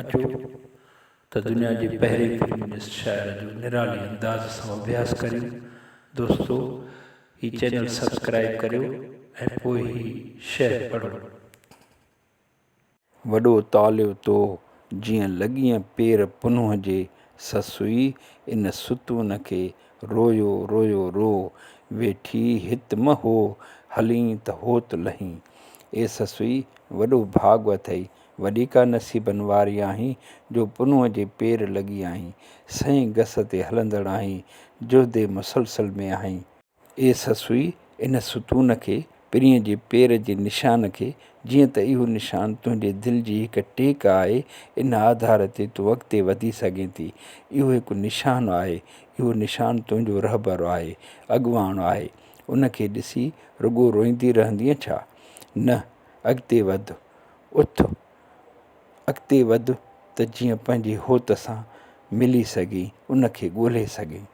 اچو ته دنيا جي پهرين فيمنسٽ شاعره جو نرالي انداز سان اڀياس ڪريون. دوستو هي چينل سبسڪرائيب ڪريو ۽ پوء هي شعر پڙهو. وڏو طالع تو، جيئن لڳينء پير پنهونء جي، سسئي ان ستون کي، رويو رويو روء، ويٺي هت م هوء، هلين ته هوت لهين. اي سسئي! وڏو ڀاڳ اٿئي، وڏي ڪا نصيبن واري آهين جو پنهونء جي پير لڳي آهين، سئين گس تي هلندڙ آهين، جهد مسلسل ۾ آهين. اي سسئي! ان ستون کي، پرينء جي پير جي نشان کي، جيئن ته اهو نشان تنهنجي دل جي هڪ ٽيڪ آهي، ان آڌار تي تون اڳتي وڌي سگهين ٿي. اهو هڪ نشان آهي، اهو نشان تنهنجو رهبر آهي، اڳواڻ آهي. ان کي ڏسي رڳو روئيندي رهندينء ڇا؟ نه، اڳتي وڌ. اٿ، اڳتي وڌ ته جيئن پنهنجي هوت سان ملي سگهين، ان کي ڳولهي سگهين.